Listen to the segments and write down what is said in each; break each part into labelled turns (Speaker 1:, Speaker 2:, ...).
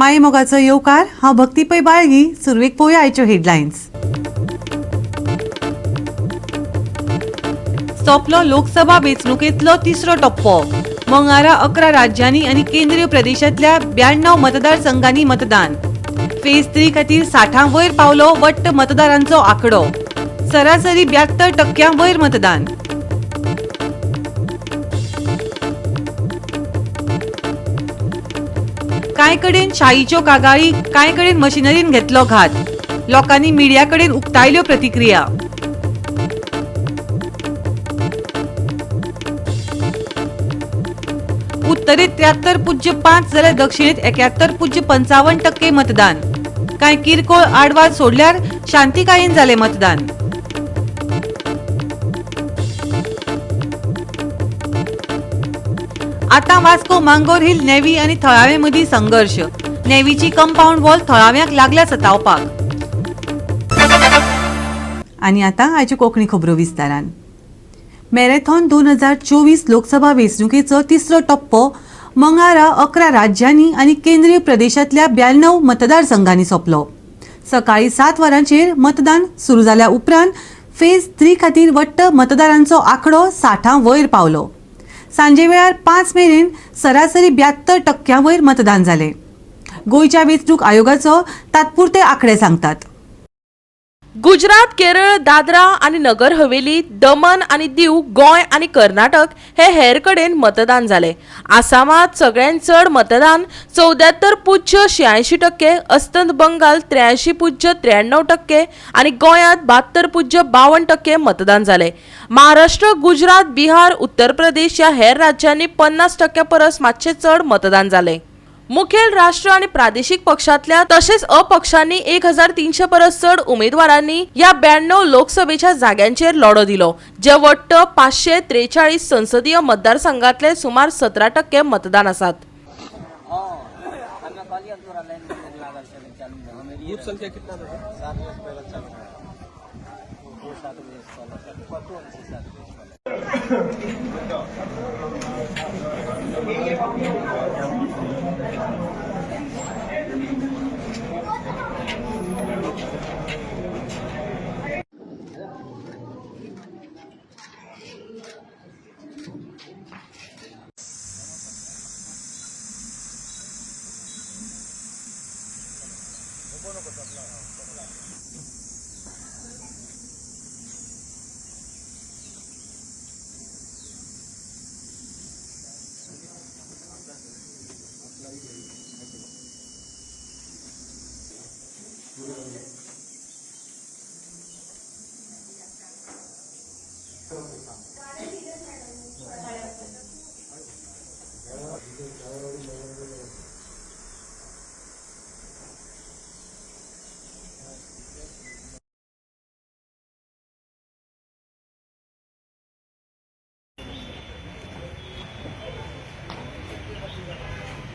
Speaker 1: मायेमोगाचो येवकार. हांव भक्ती पै बाळगी. सुरवेक पळोवया आयच्यो हेडलायन्स. सोंपलो लोकसभा वेंचणुकेंतलो तिसरो टप्पो. मंगळारा 11 राज्यांनी आनी केंद्रीय प्रदेशांतल्या 92 मतदारसंघांनी मतदान. फेज 3 खातीर 60 वयर पावलो वट्ट मतदारांचो आंकडो. सरासरी 72% वयर मतदान. कांय कडेन शाहीच्यो कागाळी, कांय कडेन मशिनरीन घेतलो घात. लोकांनी मिडिया कडेन उक्तायल्यो प्रतिक्रिया. उत्तरेत 73.5 जाल्यार दक्षिणेत 71.55% मतदान. कांय किरकोळ आडवाद सोडल्यार शांतिकायेन जालें मतदान. आतां वास्को मांगोर हिल नेवी आनी थळावे मदीं संघर्श. नेवीची कंपाऊंड वॉल थळाव्यांक लागल्या सतावपाक. आनी आतां आयच्यो कोंकणी खबरो विस्तारान. मॅरेथॉन 2024 लोकसभा वेंचणुकेचो तिसरो टप्पो मंगळारा 11 राज्यांनी आनी केंद्रीय प्रदेशांतल्या 92 मतदारसंघांनी सोंपलो. सकाळी 7 वरांचेर मतदान सुरू जाल्या उपरांत फेज 3 खातीर वट्ट मतदारांचो आंकडो 60 वयर पावलो. सांजे वेळार 5 मेरेन सरासरी 72% वयर मतदान जालें. गोंयच्या वेंचणूक आयोगाचो तात्पुरते आंकडे सांगतात.
Speaker 2: गुजरात, केरळ, दादरा आनी नगर हवेली, दमन आनी दीव, गोंय आनी कर्नाटक हे हेर कडेन मतदान जालें. आसामांत सगळ्यांत चड मतदान 74.86%, अस्तंत बंगाल 83.93% आनी गोंयांत 72.52% मतदान जालें. महाराष्ट्र, गुजरात, बिहार, उत्तर प्रदेश ह्या हेर राज्यांनी 50% परस मातशें चड मतदान जालें. मुखेल राष्ट्र आनी प्रादेशीक पक्षांतल्या तशेंच अपक्षांनी 1300 परस चड उमेदवारांनी ह्या 92 लोकसभेच्या जाग्यांचेर लढो दिलो, जे वट्ट 543 संसदीय मतदारसंघातले सुमार 17% मतदान आसात.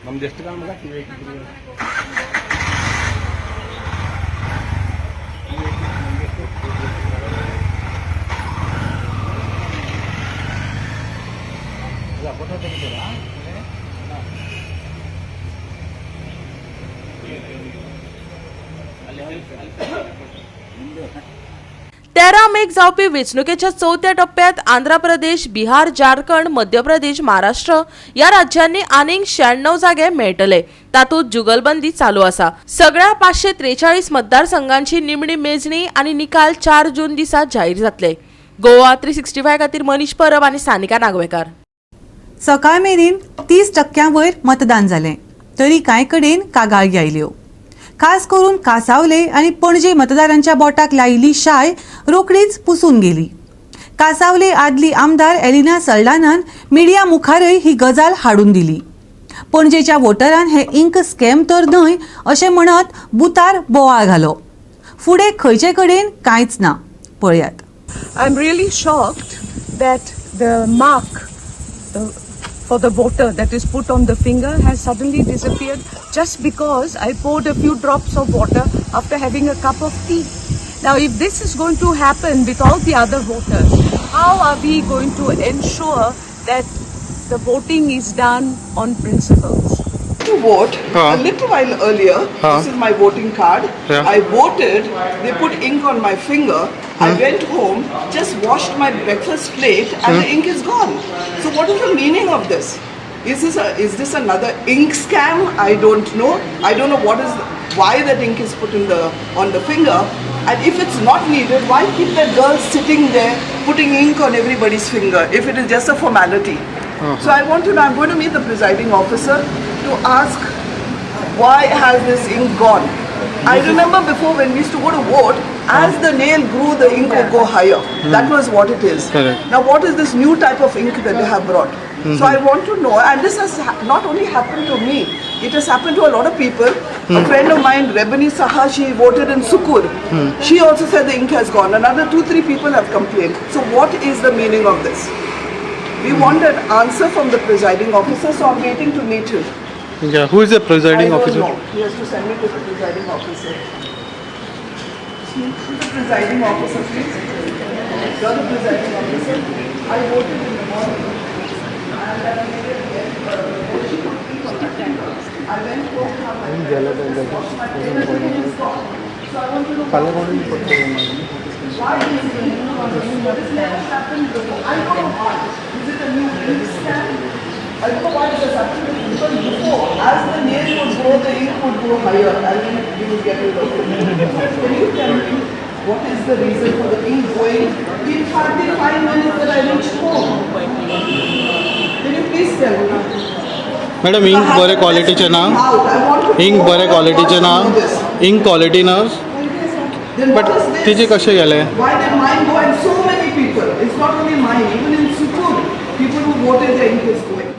Speaker 3: ನಮ್ದು ಎಷ್ಟು ಕಾಣ ಫೋಟೋ ತೆಗಿತೀರಾ?
Speaker 2: तेरा मेक जावपी वेंचणुकेच्या चवथ्या टप्प्यात आंध्र प्रदेश, बिहार, झारखंड, मध्य प्रदेश, महाराष्ट्र ह्या राज्यांनी आनीक 96 जागे मेळटले. तातूंत जुगलबंदी चालू आसा. सगळ्या 543 मतदारसंघांची निमणी मेजणी आनी निकाल 4 जून दिसा जाहीर जातले. गोवा 365 खातीर मनीष परब आनी सानिका नागवेकार.
Speaker 1: सकाळ मेरेन 30% वयर मतदान जालें तरी कांय कडेन कागाळी आयल्यो. खास करून कासावले आनी पणजे मतदारांच्या बोटाक लायिल्ली शाय रोखडीच पुसून गेली. कासावले आदली आमदार एलिना सल्डानान मिडिया मुखारय ही गजाल हाडून दिली. पणजेच्या वोटरान हे इंक स्कॅम तर न्हय अशें म्हणत बुतार बोवाळ घालो. फुडें खंयचे कडेन कांयच ना. पळयात.
Speaker 4: I am really shocked that the mark for the voter that is put on the finger has suddenly disappeared just because I poured a few drops of water after having a cup of tea. Now, if this is going to happen with all the other voters, how are we going to ensure that the voting is done on principles?
Speaker 5: To vote
Speaker 6: Huh.
Speaker 5: a little while earlier.
Speaker 6: Huh.
Speaker 5: This is my voting card.
Speaker 6: Yeah.
Speaker 5: I voted. They put ink on my finger. I went home, just washed my breakfast plate, and the ink is gone. So what is the meaning of this? Is this another ink scam? I don't know. I don't know what is why that ink is put in the on the finger. And if it's not needed, why keep that girl sitting there putting ink on everybody's finger if it is just a formality? So I want to know, I'm going to meet the presiding officer to ask why has this ink gone? I remember before when we used to go to vote, as the nail grew, the ink would go higher. That was what it is.
Speaker 6: Correct.
Speaker 5: Now, what is this new type of ink that they have brought? So I want to know, and this has not only happened to me, it has happened to a lot of people. A friend of mine, Rebani Saha, she voted in Sukur. She also said the ink has gone. Another 2-3 people have complained. So what is the meaning of this? We want an answer from the presiding officer, so I'm waiting to meet him.
Speaker 6: Yeah, who is the presiding
Speaker 5: I don't
Speaker 6: officer?
Speaker 5: know. He has to send me to the presiding officer. To the presiding officer, please. You're the presiding officer. I voted in the morning. And I needed to get she put ink on my finger. I went home, have my breakfast, washed my plate, and the ink is gone. So I want to know what is the reason. Why is the ink on the finger? This never happened before. I don't know why. Is it a new ink scam? I don't know why this has happened, because before, as the nail would grow, the ink would go higher and then we would get rid of it. Can you tell me what is the reason for the ink going in 35 minutes that I reached home? Can you please tell me?
Speaker 6: Madam, ink बरे क्वालिटीचे ना, ink बरे क्वालिटीचे ना, ink quality ना,
Speaker 5: Then
Speaker 6: but
Speaker 5: what is this?
Speaker 6: तिचे कशे गेले?
Speaker 5: Why did mine go and so many people? It's not only mine, even in Sukur, people who voted, their ink is going.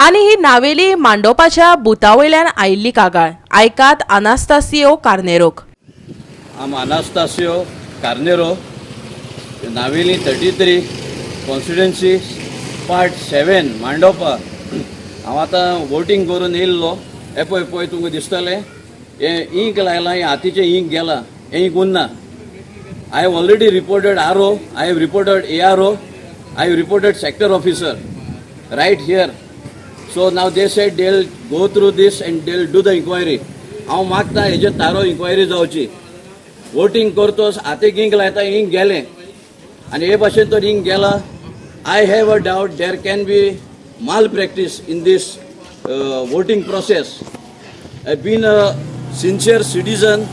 Speaker 2: आनी ही नावेली मांडोपाच्या बुथा वयल्यान आयिल्ली कागाळ. आयकात अनास्तासियो कार्नेरोक.
Speaker 7: I'm Anastasio Carnero, Naveli 33, constituency part 7, Mandopa. हांव आतां वोटींग करून येयल्लो. हें पळय पळय तुमकां दिसतलें हें इंक लायलां, हें हातीचें इंक गेलां, हें इंक उरना. I have already reported RO, I have reported ARO, I have reported sector officer right here. So now they said they will go through this and they will do the inquiry. हांव मागता हेजेर तारो enquiry जावची. Voting करतोच हातीक ink लायता, ink गेलें आनी हे भाशेन तर इंक गेला. I have a doubt there can be malpractice in this voting process. I been a sincere citizen,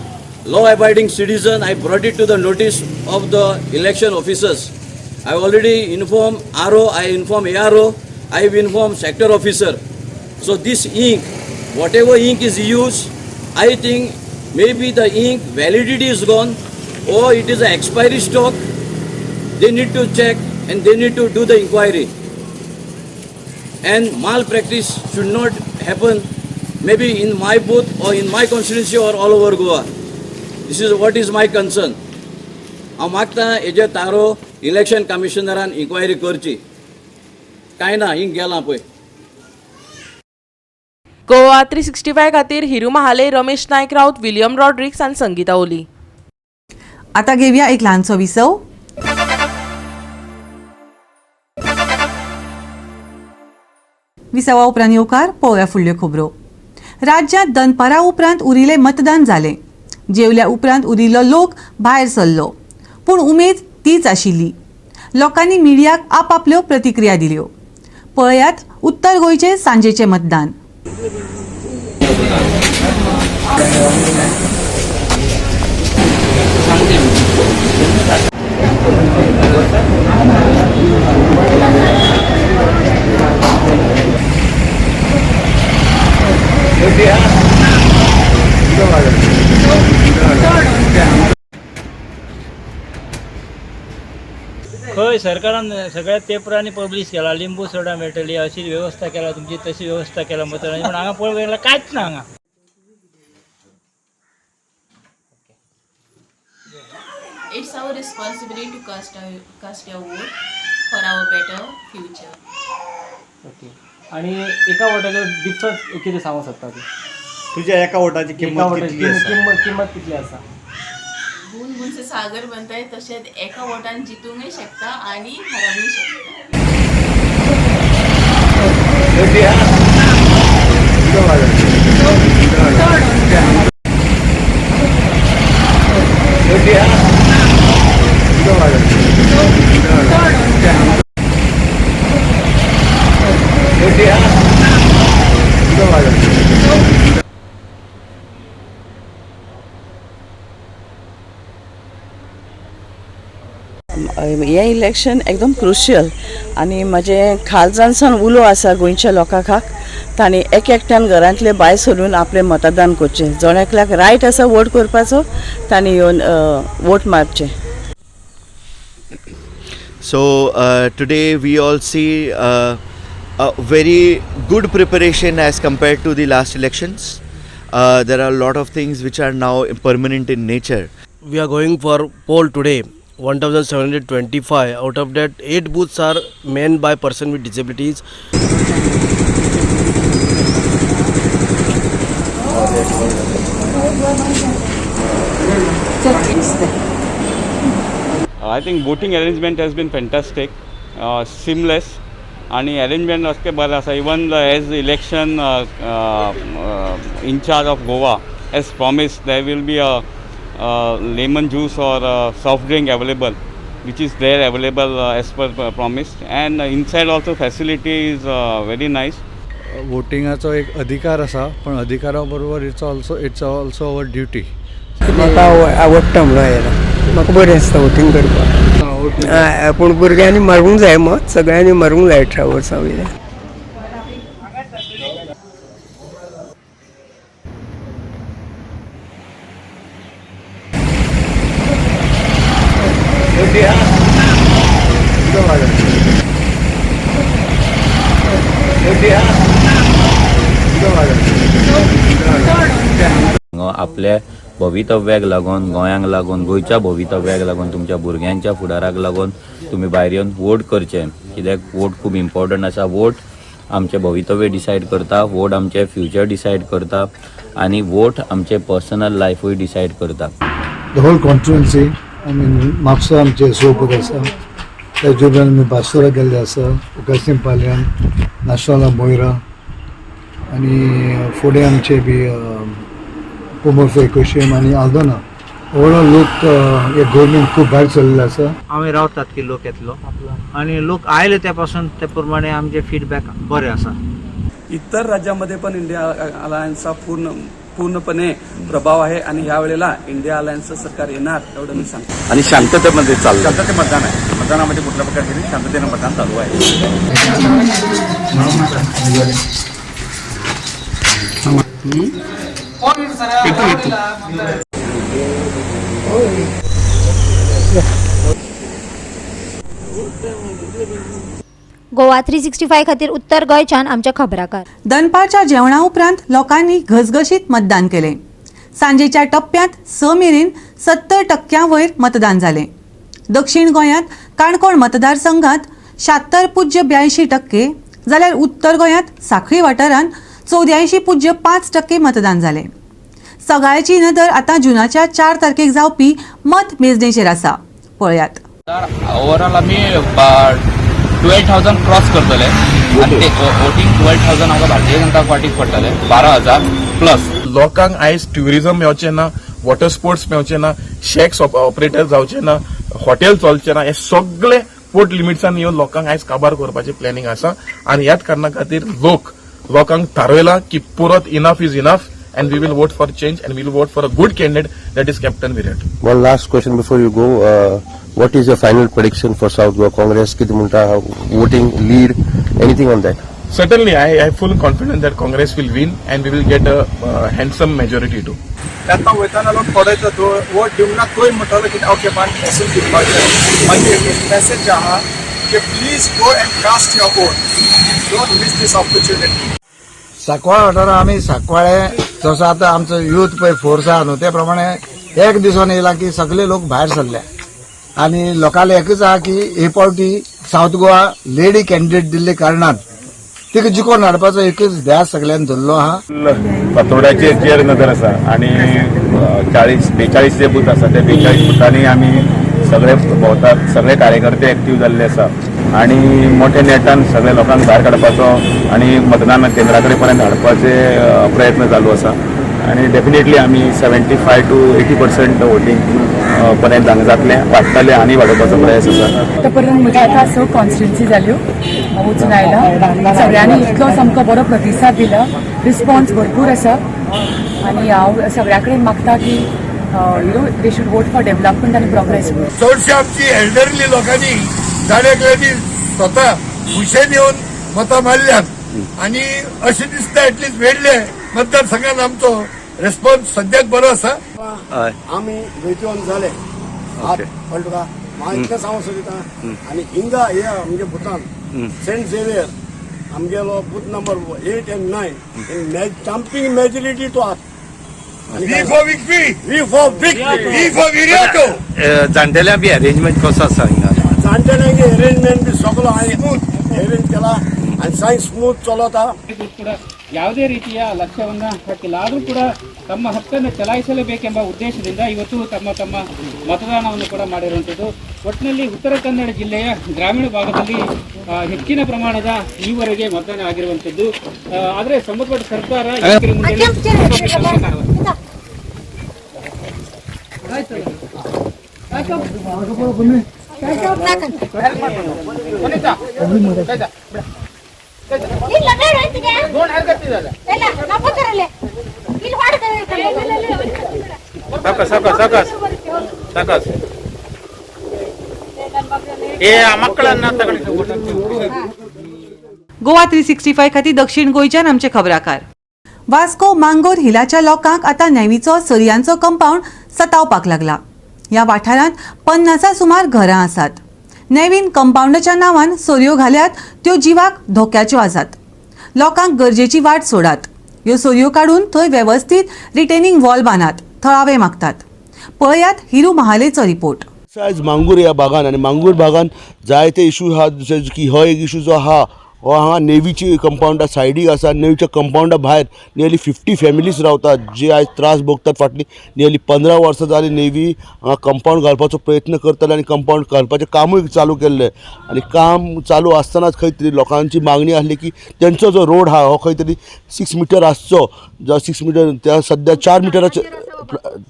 Speaker 7: law abiding citizen. I brought it to the notice of the election officers. I already inform RO, I inform ARO, I have inform sector officer. So this ink, whatever ink is used, I think maybe the ink validity is gone or it is an expiry stock. They need to check and they need to do the inquiry. And malpractice should not happen maybe in my booth or in my constituency or all over Goa. This is what is my concern. हांव मागता हेजेर तारो election कमिशनरान enquiry करची. कांय ना, ink गेलां पळय.
Speaker 2: गोवा 365 खातीर हिरू महाले, रमेश नायक राऊत, विलियम रॉड्रिक्स आनी संगीता ओली.
Speaker 1: आता घेवया एक ल्हानसो विसव. विसवा उपरांत येवकार. पळोवया फुडल्यो खबरो. राज्यांत दनपारा उपरांत उरिल्लें मतदान जालें. जेवल्या उपरांत उरिल्लो लोक भायर सरलो, पूण उमेद तीच आशिल्ली. लोकांनी मिडियाक आपापल्यो प्रतिक्रिया दिल्यो. पळयात उत्तर गोंयचें सांजेचें मतदान.
Speaker 8: खंय सरकारान सगळ्या पेपरांनी पब्लिश केला, लिंबू सोडा मेळटली, अशी वेवस्था केला, तुमची तशी वेवस्था केला मतदानाची, पण हांगा पळोवंक गेल्यार कांयच ना हांगा.
Speaker 9: It's our responsibility to cast our vote for our better future.
Speaker 10: Okay, आणि एका वोटाचो डिफरन्स कितें सांगूंक शकता तूं?
Speaker 3: तुझ्या एका वोटाची
Speaker 10: एका
Speaker 3: किंमत
Speaker 10: वोटाची
Speaker 3: कितली आसा?
Speaker 10: किंमत कितली आसा?
Speaker 9: बूंद बूंद से सागर बनता है, तशेंच एका वोटान जितूंकय शकता आनी हरोवंकय शकता.
Speaker 5: हें इलेक्शन एकदम क्रुशियल आनी म्हजें खालजानसान उलो आसा गोंयच्या लोकांक, तांणी एक एकट्यान घरांतले भायर सरून आपलें मतदान करचें. जण एकल्याक रायट आसा वोट करपाचो, तांणी येवन vote मारचें.
Speaker 11: So today we all see a very good preparation as compared to the last elections. There are a lot of things which are now permanent in nature.
Speaker 12: We are going for poll today, 1725. Out of that, 8 booths are manned by person with disabilities.
Speaker 13: I think voting arrangement has been fantastic, seamless, आणि arrangement असके बरें आसा. Even as election in-charge of Goa as promised, there will be a lemon juice or soft drink available, which is there available as per promised. And inside also facility is very nice.
Speaker 14: वोटिंगाचो एक अधिकार आसा, पण अधिकारा बरोबर it's also our duty.
Speaker 15: म्हाका आवडटा म्हणून येयला, म्हाका बरें दिसता वोटींग करपाक. पूण भुरग्यांनी मारूंक जाय मत, सगळ्यांनी मारूंक जाय 18 वर्सां वयल्या.
Speaker 16: आपल्या भवितव्याक लागून, गोंयांक लागून, गोंयच्या भवितव्याक लागून, तुमच्या भुरग्यांच्या फुडाराक लागून तुमी भायर येवन वोट करचें. कित्याक वोट खूब इम्पॉर्टंट आसा. वोट आमचें भवितव्य डिसायड करता, वोट आमचें फ्युचर डिसायड करता आनी वोट आमचें पर्सनल लायफूय डिसायड करता.
Speaker 17: The whole constituency, I mean Mapusa आमचे सोबत आसा, त्याचे उपरांत आमी बासोरा गेल्ले आसा, उकासीम पाल्यान, नाशोला, मोयरा आनी फुडें आमचे बी कोमोर्फे, एकोशेम आनी आल्दोना. ओवरऑल लोक हे गव्हर्मेंट खूब भायर सरलेले आसा.
Speaker 18: आमी रावतात की लोक येतलो आनी लोक आयले त्या पासून ते प्रमाणे आमचे फिडबॅक बरे आसा.
Speaker 19: इतर राज्यामध्ये पण इंडिया अलायन्सचा पूर्णपणे प्रभाव आहे आणि ह्या वेळेला इंडिया अलायन्सचं सरकार येणार एवढं मी सांगतो.
Speaker 20: आणि शांततेमध्ये चाललं, शांतते मतदान आहे, मतदानामध्ये कुठल्या प्रकारचे शांततेने मतदान चालू आहे.
Speaker 21: गोवा 365 खातीर उत्तर गोंयच्यान आमच्या खबराकार.
Speaker 1: दनपारच्या जेवणा उपरांत लोकांनी घसघशीत मतदान केलें. सांजेच्या टप्प्यांत 6 मेरेन 70% वयर मतदान जालें. दक्षिण गोंयांत काणकोण मतदारसंघात 76.82% जाल्यार उत्तर गोंयांत साखळी वाठारांत 84.5% मतदान जालें. सगळ्याची नदर आतां जुनाच्या 4 तारखेक जावपी मत मेजणेचेर आसा. पळयात.
Speaker 22: ओवरऑल आमी 12,000 क्रॉस करतले आनी ते वोटींग 12,000 आमकां भारतीय जनता पार्टीक पडटले 12,000 प्लस.
Speaker 23: लोकांक आयज ट्युरिजम मेवचें ना, वॉटर स्पोर्ट्स मेवचे ना, शॅक्स ऑपरेटर जावचे ना, हॉटेल चलचे ना, हे सगळे पोर्ट लिमिट्सान येवन लोकांक आयज काबार करपाचें प्लॅनिंग आसा. आनी ह्याच कारणा खातीर लोकांक थारयला की पुरत enough is enough and we will vote for change and we will vote for a good candidate, that is Captain Virat.
Speaker 24: One last question before you go. What is your final prediction for South Goa Congress? कितें म्हणटा, voting lead, anything on that?
Speaker 23: Certainly, I have full confidence that Congress will win and we will get a handsome majority too.
Speaker 25: तेन्ना वयतना लोक थोडे vote दिवंक ना तोय म्हणटालो की ओके मान मेसेज दिवपाचें. मागीर एक मेसेज आहा की please go and cast your vote, don't miss this opportunity.
Speaker 26: Sancoale वाठारांत आमी सांकवाळे जसो आतां आमचो यूथ पळय फोर्स आहा न्हू, ते प्रमाणे एक दिसान येयला की सगळे लोक भायर सरले आनी लोकांले एकच आहा की हे फावटी सावथ गोवा लेडी कॅन्डिडेट दिल्ले कारणान तिका जिखोवन हाडपाचो एकच ध्यास सगळ्यांनी धरलो आहा.
Speaker 27: फातोड्याचेर चेर नजर आसा आनी 40-42 जे बूथ आसा ते 42 बुथांनी आमी सगळे भोंवतात, सगळे कार्यकर्ते एक्टीव जाल्ले आसा आनी मोठ्या नेटान सगळे लोकांक भायर काडपाचो आनी मतदान केंद्रा कडेन पर्यंत हाडपाचे प्रयत्न चालू आसा आनी डेफिनेटली आमी 75 to 80% voting पर्यंत हांगा जातलें, वाडटलें आनी वाडोवपाचो प्रयास आसा.
Speaker 28: आतापर्यंत म्हज्या आतां 6 कॉन्स्टिट्युन्सी जाल्यो, हांव वचून आयला. सगळ्यांनी इतलो सामको बरो प्रतिसाद दिला, रिस्पॉन्स भरपूर आसा आनी हांव सगळ्या कडेन मागता की you know they should vote for development आनी प्रोग्रेस.
Speaker 2: चडशी आमची एल्डरली लोकांनी जाण एकल्यांनी स्वता खुशेन येवन मतां मारल्यात आनी अशें दिसता एटलिस्ट वेडले मतदारसंघान आमचो रेस्पॉन्स सद्याक बरो आसा.
Speaker 3: आमी वैतवन जाले कळ्ळें तुका. हांव इतलें सांगूंक सोदिता आनी हिंगा हे आमगे बुथान सेंट झेवियर आमगेलो booth number 8 and 9 jumping majority तो आहा.
Speaker 2: V for victory.
Speaker 3: V for victory.
Speaker 2: V for Viriato.
Speaker 4: जाणटेल्या बी अरेंजमेंट कसो आसा हिंगा?
Speaker 3: जाणटेल्यांक अरेंजमेंट बी सगलो हांवें अरेंज केला आनी सायन स्मूथ चलता.
Speaker 6: ಕೂಡ ಯಾವುದೇ ರೀತಿಯ ಲಕ್ಷ್ಯವನ್ನ ಹಾಕಿಲ್ಲ. ಆದರೂ ಕೂಡ ತಮ್ಮ ಹಕ್ಕನ್ನು ಚಲಾಯಿಸಲೇಬೇಕೆಂಬ ಉದ್ದೇಶದಿಂದ ಇವತ್ತು ತಮ್ಮ ತಮ್ಮ ಮತದಾನವನ್ನು ಕೂಡ ಮಾಡಿರುವಂಥದ್ದು. ಒಟ್ಟಿನಲ್ಲಿ ಉತ್ತರ ಕನ್ನಡ ಜಿಲ್ಲೆಯ ಗ್ರಾಮೀಣ ಭಾಗದಲ್ಲಿ ಹೆಚ್ಚಿನ ಪ್ರಮಾಣದ ಈವರೆಗೆ ಮತದಾನ ಆಗಿರುವಂಥದ್ದು. ಆದರೆ ಸಂಬಂಧಪಟ್ಟ ಸರ್ಕಾರ
Speaker 1: गोवा 365 खातीर दक्षिण गोंयच्यान आमचे खबराकार. वास्को मांगोर हिलाच्या लोकांक आतां नेवीचो सरयांचो कंपाऊंड सतावपाक लागला. ह्या वाठारांत 50 सुमार घरां आसात. नेवीन कंपाऊंडाच्या नांवान सरयो घाल्यात त्यो जिवाक धोक्याच्यो आसात. लोकांक गरजेची वाट सोडात. ह्यो सरयो काडून थंय वेवस्थीत रिटेनिंग वॉल बांदात, थळावे मागतात. पळयात हिरू महालेचो रिपोर्ट.
Speaker 7: आयज मांगूर ह्या भागान आनी मांगूर भागान जायते इशू आहा, जशे की हो एक इशू जो आहा हो हांगा नेवीची कंपावंडा सायडीक आसा. नेवीच्या कंपावंडा भायर नियरली 50 फॅमिलीज रावतात जे आयज त्रास भोगतात. फाटलीं नियरली 15 वर्सां जालीं नेवी हांगा कंपावंड घालपाचो प्रयत्न करताले आनी कंपावंड घालपाचें कामूय चालू केल्लें आनी काम चालू आसतनाच खंय तरी लोकांची मागणी आसली की तेंचो जो रोड आहा हो खंय तरी 6 मिटर आसचो, जो 6 मिटर त्या सद्या 4 मिटराचेर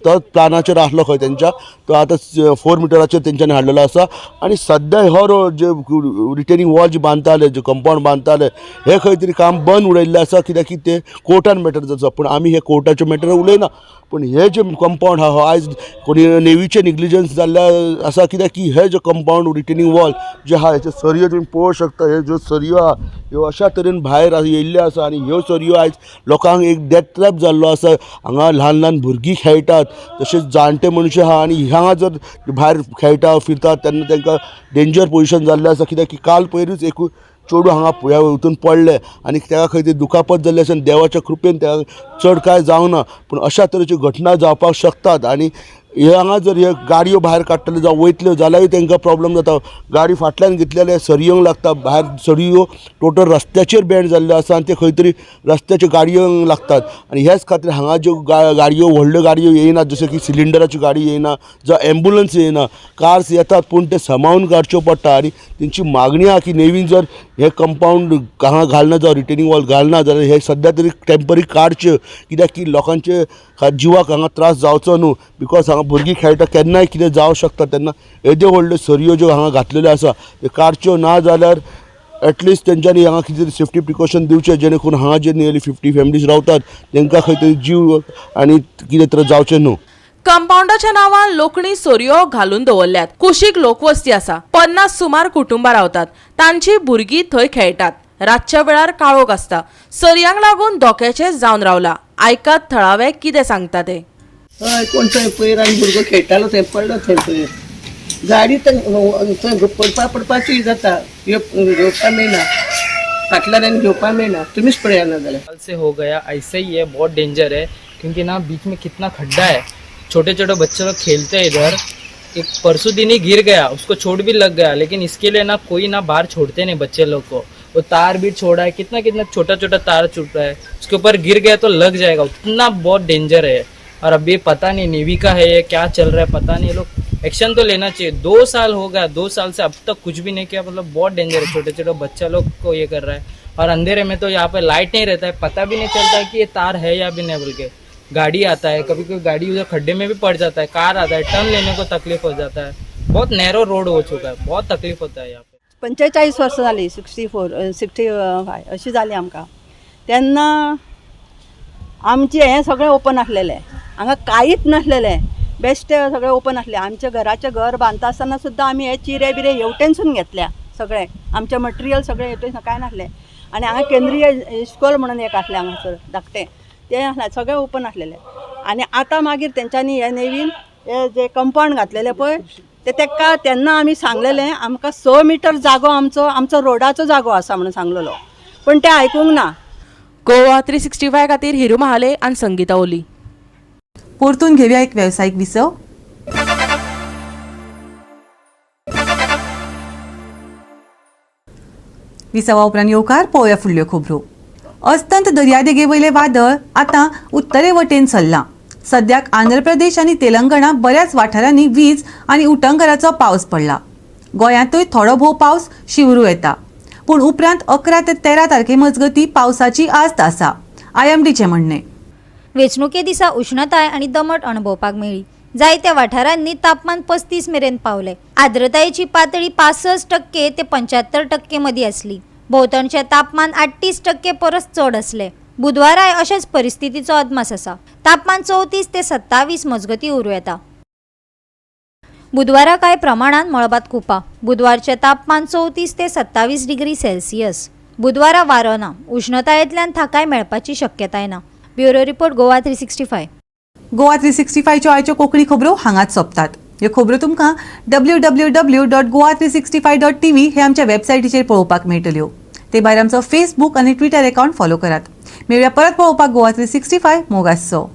Speaker 7: तो प्लानाचेर आसलो खंय तेंच्या, तो आतां 4 मिटराचेर तेंच्यांनी हाडलेलो आसा. आनी सद्या हो रोड जे रिटेनिंग वॉल जी बांदताले, जे कंपावंड बांदताले, हे खंय तरी काम बंद उडयल्लें आसा कित्याक की ते कोर्टान मॅटर जाता. पूण आमी हे कोर्टाचे मॅटर उलयना, पूण हे जे कंपावंड आहा हो आयज कोणी नेवीचे निग्लिजन्स जाल्ले आसा कित्याक की हे जे कंपावंड रिटेनिंग वॉल जे आहा हेच्यो सरयो तुमी पळोवंक शकता. हे ज्यो सरयो आहा ह्यो अशा तरेन भायर येयल्ल्यो आसा आनी ह्यो सरयो आयज लोकांक एक डेथ ट्रॅप जाल्लो आसा. हांगा ल्हान ल्हान भुरगीं खेळटात, तशेंच जाणटे मनशां आहा आनी हांगा जर भायर खेळटा फिरतात तेन्ना तांकां डेंजर पोजिशन जाल्लें आसा कित्याक की काल पयरूच एक चेडूं हांगा ह्या हितून पडलें आनी ताका खंय तरी दुखापत जाल्ली आसा आनी देवाच्या कृपेन ताका चड कांय जावना. पूण अशा तरेच्यो घटना जावपाक शकतात आनी हे हांगा जर हे गाडयो भायर काडटले जावं वयतल्यो जाल्यारूय तांकां प्रॉब्लम जाता. गाडी फाटल्यान घेतली जाल्यार सरयोंक लागता, भायर सरयो टोटल रस्त्याचेर बँड जाल्ल्यो आसा आनी ते खंय तरी रस्त्याच्यो गाडयोंक लागतात. आनी ह्याच खातीर हांगा ज्यो गाडयो व्हडल्यो गाडयो येयनात, जशें की सिलिंडराच्यो गाडी येयना जावं एम्बुलन्स येयना, कार्स येतात पूण ते सांबाळून काडच्यो पडटा. आनी तेंची मागणी आहा की नेवीन जर हे कंपावंड हांगा घालना जावं रिटेनिंग वॉल घालना जाल्यार हे सद्या तरी टेंपररी काडच्यो कित्याक की लोकांचे जिवाक हांगा त्रास जावचो न्हू, because हांगा भुरगीं खेळटा केन्नाय कितें जावं शकता. तेन्ना येद्यो व्हडल्यो सरयो ज्यो हांगा घातलेल्यो आसा त्यो काडच्यो ना जाल्यार एटलिस्ट तेंच्यांनी हांगा कितें तरी सेफ्टी प्रिकॉशन दिवचें जेणे करून हांगा जे नियरली 50 फॅमिलीज रावतात तांकां खंय तरी जीव आनी कितें तरी जावचें न्हू.
Speaker 8: कंपाऊंडाच्या नांवान लोकणी सरयो घालून दवरल्यात. कुशीक लोकवस्ती आसा. 50 सुमार कुटुंबां रावतात. तांची भुरगीं थंय खेळटात. रातच्या वेळार काळोख आसता. सरयांक लागून धोक्याचें जावन रावला. आयकात थळावे कितें सांगता ते.
Speaker 5: हय, कोण थंय पयर आनी भुरगो खेळटालो थंय पडलो थंय पयर गाडी थंय पडपा पडपाची जाता, घेवपा मेळना, फाटल्यान आनी घेवपा मेळना. तुमीच पळया ना जाल्यार.
Speaker 9: से हो गया ऐसे ही है, बहुत डेंजर है क्योंकि ना बीच में कितना खड्डा है. छोटे छोटे बच्चे लोग खेलते हैं इधर. एक परसों दिन ही गिर गया, उसको चोट भी लग गया, लेकिन इसके लिए ना कोई ना बाहर छोड़ते नहीं बच्चे लोग को. वो तार भी छोड़ा है, कितना कितना छोटा छोटा तार छूट रहा है, उसके ऊपर गिर गया तो लग जाएगा, उतना बहुत डेंजर है. और अभी पता नहीं नेवी का है ये क्या चल रहा है पता नहीं. लोग एक्शन तो लेना चाहिए. 2 साल हो गया, 2 साल से अब तक कुछ भी नहीं किया, मतलब बहुत डेंजर है. छोटे छोटे बच्चा लोग को ये कर रहा है. और अंधेरे में तो यहाँ पे लाइट नहीं रहता है, पता भी नहीं चलता है कि ये तार है या भी नहीं. बोल के गाड़ी आता है, कभी कभी गाड़ी उधर खड्डे में भी पड़ जाता है, कार आता है, टर्न लेने को तकलीफ हो जाता है. बहुत नैरो रोड हो चुका है, बहुत तकलीफ होता है यहाँ पे.
Speaker 10: 45 वर्सां जालीं, 64 65 अशी जाली आमकां. तेन्ना आमचें हें सगळें ओपन आसलेलें, हांगा कांयच नासलेलें. बेश्टे सगळे ओपन आसले. आमच्या घराचें घर बांदता आसतना सुद्दां आमी हे चिरे बिरे हेवटेनसून घेतल्या, सगळें आमचें मटेरियल सगळें हेवटेन कांय नासलें. आनी हांगा केंद्रीय इस्कॉल म्हणून एक आसलें हांगासर धाकटें, तें आसलें, सगळें ओपन आसलेलें. आनी आतां मागीर तेंच्यांनी हे नवीन हे जे कंपावंड घातलेलें पळय ते तेका तेन्ना आमी सांगलेलें आमकां 6 मिटर जागो आमचो आमचो रोडाचो जागो आसा म्हणून सांगलेलो, पण ते आयकूंक ना.
Speaker 8: गोवा 365 खातीर हिरू महाले आनी संगीता ओली.
Speaker 1: परतून घेवया एक वेवसायीक विसव. विसवा उपरांत येवकार पळोवया फुडल्यो खबरो. अस्तंत दर्यादेगे वयलें वादळ आतां उत्तरे वटेन सरलां. सद्याक आंध्र प्रदेश आनी तेलंगणा बऱ्याच वाठारांनी वीज आनी उटंगराचो पावस पडला. गोंयांतूय थोडो भोव पावस शिंवरू येता, पूण उपरांत 11 ते 13 तारखे मजगतीं पावसाची आस्त आसा, आयएमडीचें म्हणणें.
Speaker 21: वेंचणुके दिसा उष्णताय आनी दमट अणभवपाक मेळ्ळी. जायत्या वाठारांनी तापमान 35 मेरेन पावले. आर्द्रतायेची पातळी 65% ते 75% मदीं आसली. भोंवतणचें तापमान 38% परस चड आसलें. बुधवाराय अशेच परिस्थितीचो अदमास आसा. तापमान 34 ते 27 मजगतीं उरूं येता. बुधवारा कांय प्रमाणान मळबांत कुपां. बुधवारचें तापमान 34 ते 27 डिग्री सेल्सियस. बुधवारा वारो ना. उष्णतायेंतल्यान थाकाय मेळपाची शक्यताय ना. Bureau report, Goa 365.
Speaker 1: Goa 365च्यो आयच्यो कोंकणी खबरो हांगाच सोंपतात. ह्यो खबरो तुमकां www.goa365.tv हे आमच्या वेबसायटीचेर पळोवपाक मेळटल्यो. ते भायर आमचो फेसबूक आनी ट्विटर अकावंट फॉलो करात. मेळुया परत पळोवपाक गोवा 365. मोग आसचो.